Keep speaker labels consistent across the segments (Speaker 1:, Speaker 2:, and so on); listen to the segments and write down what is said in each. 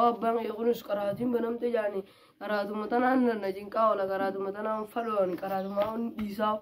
Speaker 1: Abbaan kiyya kunis qaraatiin banamte jaani qaraatuma tanaan na cinqaa oola qaraatuma tanaan fadhoon qaraatuma dhiisaa.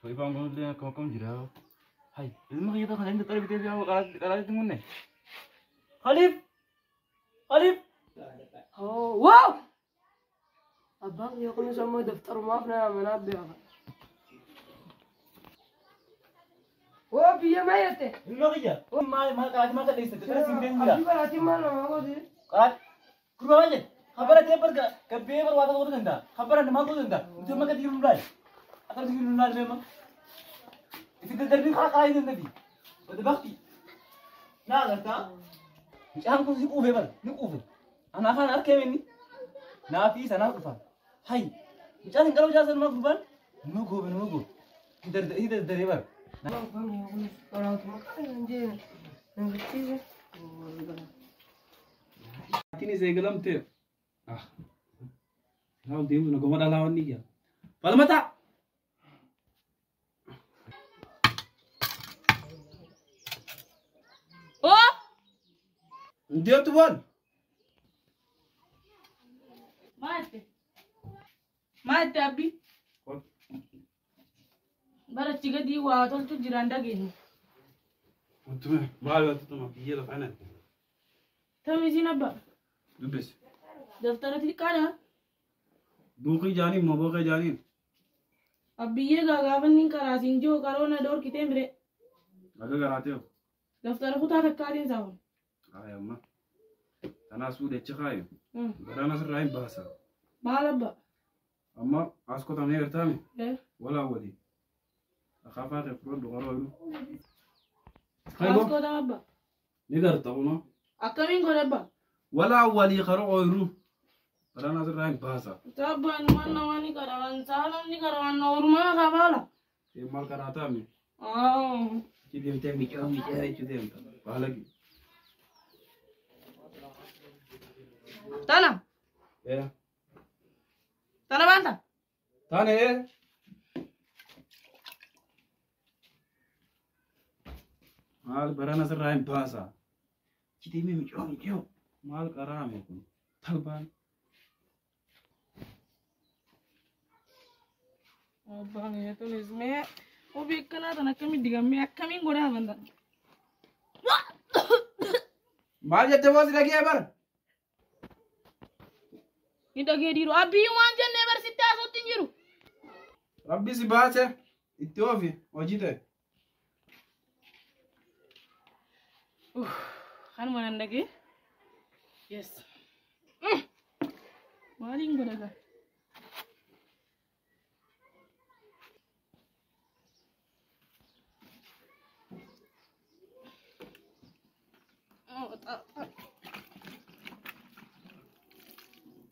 Speaker 2: Soifaan kun illee akkam akkam jira. Hay, ilma kiyya kana inni xara bitee fi qaraatitti munne. Khaliif! Khaliif!
Speaker 1: Waaw! Abbaan kiyya kunis ammoo daftarumaaf na manaa beeka. Waa biyya maa jette?
Speaker 2: Ilma kiyya. Maal maal qaraatii maal kadheesse? Xara siin bitee jira.
Speaker 1: Abdii qaraatiin maal namaa gooti?
Speaker 2: Qaraati. Kurba maal jedhe? Habara ta'e barga gabbee bar waa ta'uu danda'a. Habara namaa ta'uu danda'a. Nuti amma gadi jiru laal. Akka nuti jiru laal meema. Itti daddarbii karaa karaa hin dandabi. Wada bakti. Naa agartaa. Mucaan kun si quufee bara ni quufe. Anaa afaan harkee inni. Naa fi sanaaf dhufa. Hay. Mucaan hin qaroo jaasan maa gurbaan. Nama goobe nama goobe. Hin dardaree bara.
Speaker 1: Abbaan kiyya kunis qaraatuma kana hin jee. Namtichi.
Speaker 3: Maatiin eegalamte. Ah. Naa deemu na goma dhalaa wanni yaa. Falmata.
Speaker 4: Oh!
Speaker 3: Deemtu boon.
Speaker 4: Maate. Maate abbi. Barachi gadi waa toltu jiraan dhageenye.
Speaker 3: Wantume maal wantu biyya lafa kana.
Speaker 4: Tamisiin abba.
Speaker 3: Dubbisi.
Speaker 4: Daftara xiqqaadha.
Speaker 3: Buuqii jaaniin moo booqee jaaniin?
Speaker 4: Abbiyyee gaagaafanni karaasiin jiru qaroona dhoorkitee mire.
Speaker 3: Akka garaatee.
Speaker 4: Daftara kutaa takkaatiin saafu.
Speaker 3: Ay amma. Tanaas fuudhechi kaayu. Garaan asirraa hin baasa.
Speaker 4: Maal abba?
Speaker 3: Amma as qotamee gartaame. Walaa walii. Akaafaa kee fudhadhu qaroo jiru.
Speaker 4: As qotam abba.
Speaker 3: Ni garta kunoo.
Speaker 4: Akkamiin godhe abba?
Speaker 3: Walaa walii qaroo ooyiruu. Garaan asirraa hin baasa.
Speaker 4: Abba inumaan namaa ni qarawan saalaan ni qarawan orumaa kafaala.
Speaker 3: Maal karaataame? Achi deemtee micoo micoo jechuu deemta. Baalagi.
Speaker 4: Tana. Tana baanta.
Speaker 3: Tane. Maal barana asirraa hin baasa. Achi deemee micoo micoo. Maal qaraame kun? Talbaan.
Speaker 4: Abbaan tunis mee ofi akkanaa tan akkamitti digamee akkamiin godhaa banta.
Speaker 3: Maal jette boos dhagee bara?
Speaker 4: Ni dhagee dhiiru abbiyyuu waan jennee barsitti haasootti hin jiru.
Speaker 3: Rabbi si baase itti oofi hojii ta'e.
Speaker 4: Kanuma nan dhagee. Yes. Maaliin godha gaa?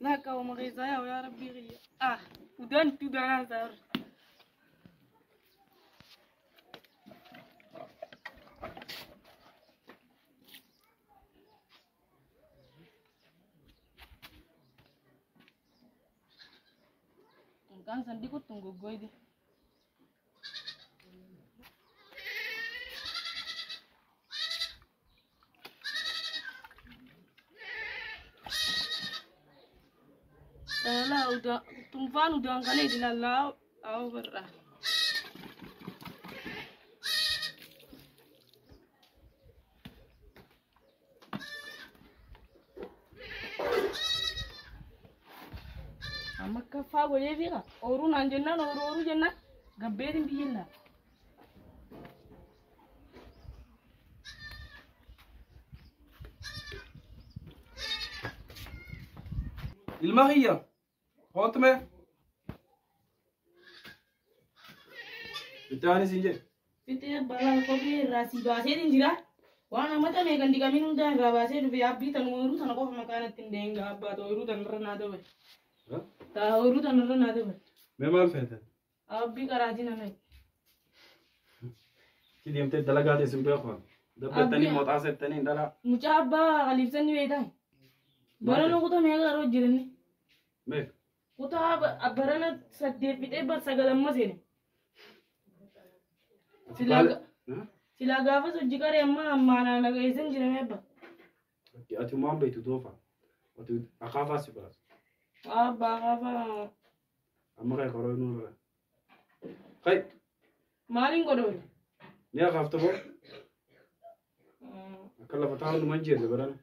Speaker 4: لا كاو مغيزة يا ربي غيا اه ودان تودان زار كان صندوق تونغو غويدي لا ودا تنفان ودان قليل لا لا أو برا أما كفا ولا فيها أورون عندنا أورو جنة قبيرين بيجنا
Speaker 3: Ilma kiyya. Kootume. Itti aanis hin jedhe.
Speaker 4: Fiixee balaa kophee irraa si baasee hin jira. Waan hammata meeqan diqamiin hundaa irraa baasee dhufe abbii tan ooyiruu tana qofa maqaan ittiin deenya abbaa ooyiruu tan irra naa dabale. Taa ooyiruu tan irra naa dabale.
Speaker 3: Mee maal feete?
Speaker 4: Abbii qaraatii nama.
Speaker 3: Ci deemtee dalagaa teessin beeku. Dabbattanii mooxaa settanii dhalaa.
Speaker 4: Mucaa abbaa qaliibsanni beektaa? Barana kutaa meeqa yeroo jiranni?
Speaker 3: Meeqa?
Speaker 4: Kutaa barana 8 fixee bar 9 amma seene. Silaa gaafas hojii qaree amma ammaanaa nagayeessan jirame abba.
Speaker 3: Ati maan beektu doofa. Ati akaafaa si baasa.
Speaker 4: Abbaa akaafaa.
Speaker 3: Amma kai koroo nurra. Kai.
Speaker 4: Maaliin godhoore?
Speaker 3: Ni akaafta boo? Akka lafa taa'u numan jeelle barana.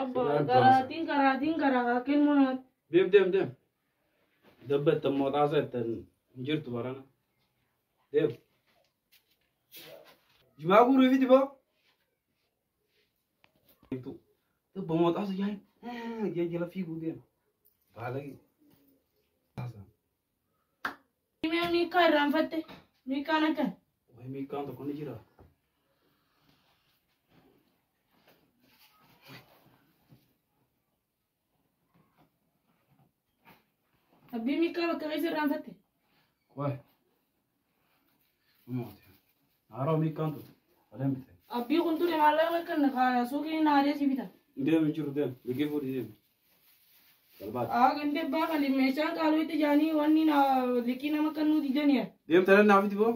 Speaker 4: Abbaa garaatiin garaatiin garaa kennu naati.
Speaker 3: Deem deem deem. Dabba ittan mooxaasa ittan hin jirtu barana. Deem. Jimaa guurii fidi boo. Dabba mooxaasa yaayin. Jala fiiguu deema. Baalagi.
Speaker 4: Miikaa irraanfatte. Miikaan akkan.
Speaker 3: Miikaan tokko ni jira.
Speaker 4: Abbii miikaa bakka keessa irraanfatte.
Speaker 3: Waay. Haaroo miikaan tun. Waleen bite.
Speaker 4: Abbii kun ture maallaqa kan suuqiin haadee si bita.
Speaker 3: Deemi jiru deemi. Liqii fuudhi deemi.
Speaker 4: Aa gandee abbaa kan meeshaan qaaloo itti jaanii wanni liqii nama kan nuti janiya.
Speaker 3: Deem tanan naaf itti boo.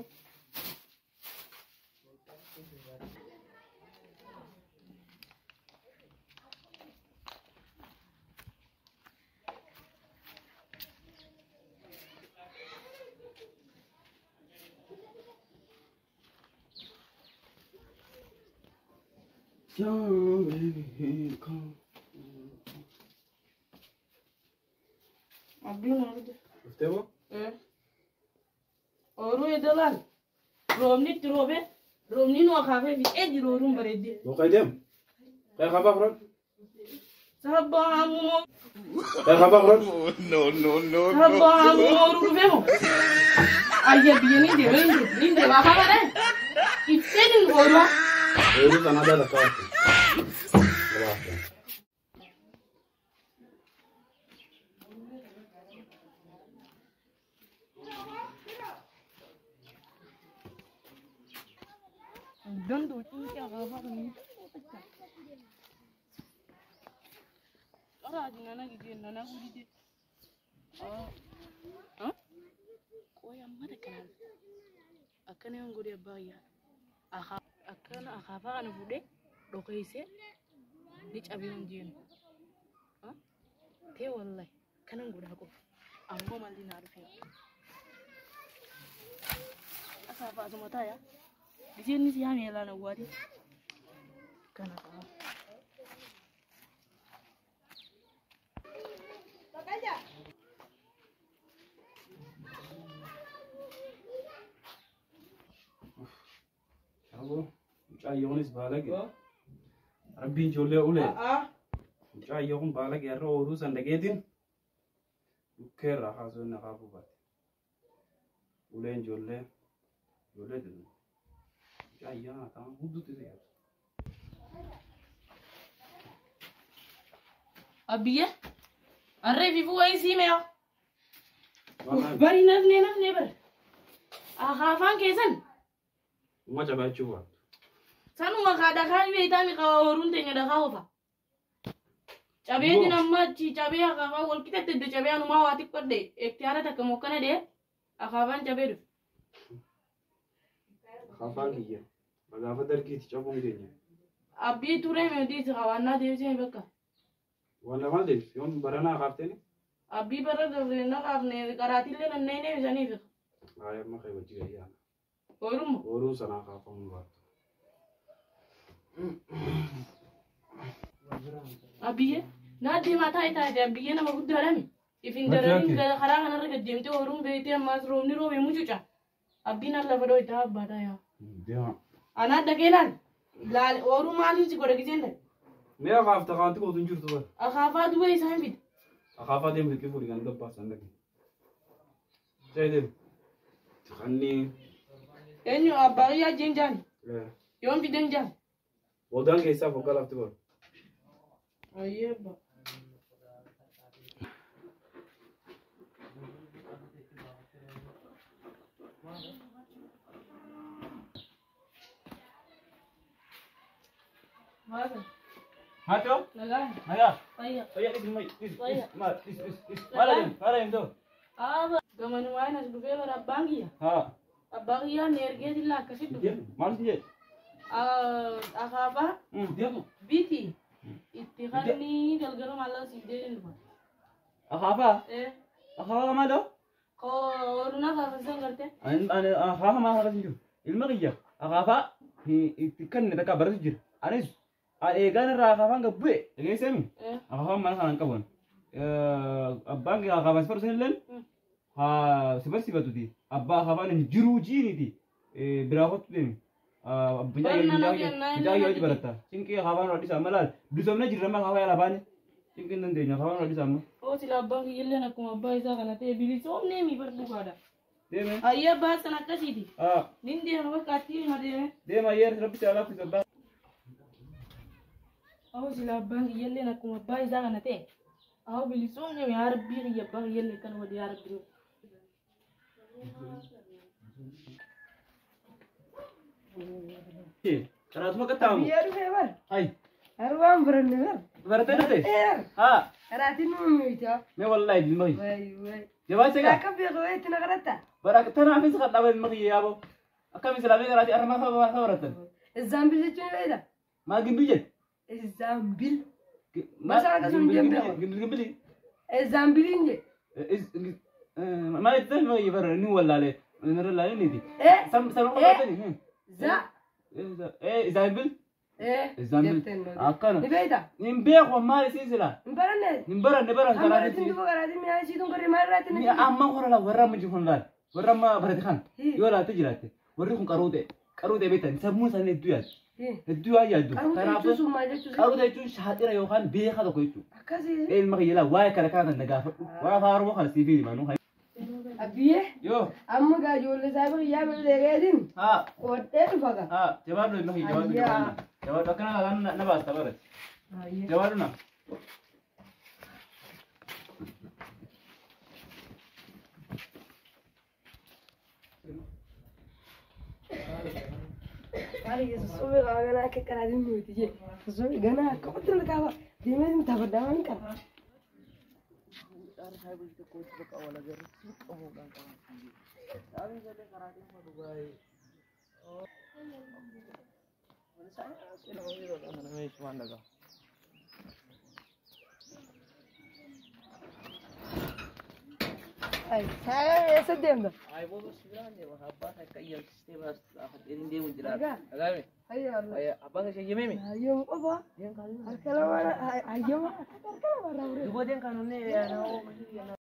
Speaker 4: Abbii maal
Speaker 3: Dhuftee boo?
Speaker 4: Ooruu iddoo laal. Roobni itti roobee roobni nu akaafee fi jiru ooruun bareeddee.
Speaker 3: Boo deem. Kai akaafaa furan.
Speaker 4: Sabba ammoo.
Speaker 3: Kai akaafaa furan.
Speaker 5: No no no.
Speaker 4: Sabba ammoo ooruu dhufee moo? Ayya biyya ni deema ni deema akaafaa dha. Ibsee ni ooruu.
Speaker 3: Ooruu sana aadaa takka waatti.
Speaker 4: Dandoo cinqii akaafaa kan inni Qaraati nana gigeen nana gudite. Qoy amma takkanaan akkana yoon godhe abbaa ayyaa akkana akaafaa kana fuudhee dhokeessee ni cabee hin jeenu. Tee wallahi kanan godhaa qofa ammoo malli naa dhufee. Akaafaa asuma taayaa. Biseenni si haa meelaan awwaati. Kana qaba.
Speaker 3: Aboo mucaayyoonis baalage. Rabbiin ijoollee ulee. Mucaayyoo kun baalage har'a ooluu san dhageetiin dhukkeerraa kaasuu inni akaafuu baate. Uleen ijoollee ijoollee jedhu. Mucaayyoo ta'an hunduu isa yaadu.
Speaker 4: Abiyya harree fi fuu'ee sii meeqa? Bari nafnee nafnee bara. Akaafaan keessan.
Speaker 3: Uma cabaachuu baattu.
Speaker 4: Sanuma kaa dhakaa beektaa mi qaba ooruun teenya dhakaa qofa. Cabeetiin amma achi cabee akaafaan wal qixatte iddoo cabee anumaa waa xiqqoodhe hektaara takka mokkana dhee akaafaan cabee dhufe.
Speaker 3: Akaafaan kiyya. Gaafa dargiitti cabuun keenya.
Speaker 4: Abbii turee meetii qabaannaa deebisee bakka.
Speaker 3: Waan lamaan deebise yoon baranaa akaafteeni.
Speaker 4: Abbii bara dabree na kaafne qaraatiillee nanneen deebisaniif.
Speaker 3: Haa amma kai wajji gayyaa.
Speaker 4: Ooruma.
Speaker 3: Ooruun sanaa akaafamuu baattu.
Speaker 4: Abiyye naa deemaa taa'e taa'e abiyye nama guddaadhaami. Ifin darariin karaa kanarra gad deemtee ooruun beektee ammaas roobni roobee mucuca. Abbiin alla fadhoo itti abbaa taayaa.
Speaker 3: Deema.
Speaker 4: Anaa dhaqee laal. Laal ooruu maaliin si godha giseen ta'e?
Speaker 3: Mee akaafta kaanti gootu hin jirtu bara.
Speaker 4: Akaafaa duuba isaa hin fida.
Speaker 3: Akaafaa deemu liqii fuudhi kan gabbaasan dhaqe. Ta'e deemu. Kanni.
Speaker 4: Eenyu abbaa kiyyaa jeen jaani. Yoon fidan jaani.
Speaker 3: Boodaan keessaa foggaa lafti boru.
Speaker 4: Ayyee abbaa.
Speaker 2: Maatoo?
Speaker 4: Nagaa.
Speaker 2: Nagaa.
Speaker 4: Fayya.
Speaker 2: Fayya dhis mai dhis
Speaker 4: Fayya.
Speaker 2: ma dhis dhis dhis. Maala deem maala deem ta'u.
Speaker 4: Aba gamanumaan as dhufee bara abbaan kiyya.
Speaker 2: Haa.
Speaker 4: Abbaa kiyyaa na ergee dillaa akkasitti dhufe.
Speaker 2: Deemu maal si jedhe?
Speaker 4: Akaafaa
Speaker 2: Deemu.
Speaker 4: biti Itti kanni galgala maallaqa siif deebiin dhufa.
Speaker 2: Akaafaa?
Speaker 4: Eh.
Speaker 2: Akaafaa maaloo?
Speaker 4: Kooruna kaafasan gartee.
Speaker 2: Akaafaa maal akkas hin jiru. Ilma kiyya akaafaa itti kanne takka baratu jira. Anis eegaan irraa akaafaan gad bu'e dhageessemi. Akaafaan mana kanaan qaban. Abbaan kee akaafaan si barsiisan illeen haa si barsiifatuti. Abbaa akaafaan hin jiru jiiniti. Biraa kottu deemi. Mucaa hojii baratta. Cinqii akaafaan hodhisa amma laal. Bilisoomna jirra amma akaafaa yaalaa baane. Cinqii hin dandeenyu akaafaan hodhisa amma.
Speaker 4: Oo sila abbaan kiyyilleen akkuma abbaa isaa kana ta'e bilisoomnee mi bar dhugaadha.
Speaker 2: Deeme.
Speaker 4: Ayyi abbaa sana akkasiiti. Nin deema bakka atti hima deeme.
Speaker 2: Deema ayyeer rabbi si alaafi abbaa.
Speaker 4: Oo sila abbaan kiyyilleen akkuma abbaa isaa kana ta'e. Aho bilisoomnee mi yaa rabbii kiyya abbaa kiyyillee kana godhe yaa rabbii.
Speaker 2: Karaatuma qaxxaamu.
Speaker 1: Biyya dhufee bar.
Speaker 2: Ay.
Speaker 1: Arbaan baranne bar.
Speaker 2: Barattee dhufte? Haa.
Speaker 1: Karaatiin nu miita.
Speaker 2: Mee wallaahi ilma kiyya.
Speaker 1: Wayi wayi.
Speaker 2: Jabaachee gaa.
Speaker 1: Akka beeku wayiitti na kadhatta.
Speaker 2: Bara tanaafis kadhaa ilma kiyya yaaboo. Akkam islaamii karaatii armaa saba barattan.
Speaker 1: Izaambil jechuun beektaa?
Speaker 2: Maal gimbil jedhe?
Speaker 1: Izaambil. Masaa akkasuma hin jenne.
Speaker 2: Gimbil gimbili.
Speaker 1: Izaambiliin jedhe.
Speaker 2: Maal itti ilma kiyya bara inni wallaalee. Inni wallaalee niiti.
Speaker 1: Eh.
Speaker 2: Sam qofaatani.
Speaker 1: Za.
Speaker 2: Izaambil.
Speaker 1: Eh.
Speaker 2: Izaambil. Akkana.
Speaker 1: Ni beektaa?
Speaker 2: Hin beeku maal isiin silaa.
Speaker 1: Hin baranne.
Speaker 2: Hin baranne baran
Speaker 1: Kan baratin
Speaker 2: karaatii.
Speaker 1: dhufa karaatiin mi'aa isiituun garee maal irraatti
Speaker 2: Ni amma hora warra amma jiru kun laal. Warra amma barate kan yoo laatte jiraatte warri kun qaruu ta'e qaruu ta'e beektan sammuun isaanii hedduu yaaddu. Hedduu yaa yaaddu.
Speaker 1: Qaruuta jechuun sun maal jechuun?
Speaker 2: Qaruuta jechuun shaaxira yookaan beekaa tokko jechuudha.
Speaker 1: Akkasii.
Speaker 2: Ilma kiyya laa waa'ee kana kana na gaafadhu. Waa afaan Oromoo kana siif himanuu.
Speaker 1: Abbiyyee.
Speaker 2: Yoo.
Speaker 1: Amma gaa ijoollee isaa bira yaa bilbileetiin.
Speaker 2: Haa.
Speaker 1: Qodhee dhufa gaa.
Speaker 2: Haa jabaadhu ilma kiyya jabaadhu jabaadhu. Jabaadhu akkana kan na baasta barate. Jabaadhu na.
Speaker 1: Maali sossobe ganaa akka qaraatiin nuti jee. Sossobe ganaa akka qotti na kaaba. Deemee taphadhaa waan qaba. Ay, eessa deemta? Hayyama qofa. Harka lamaan hayyama harka lamaan raawwate.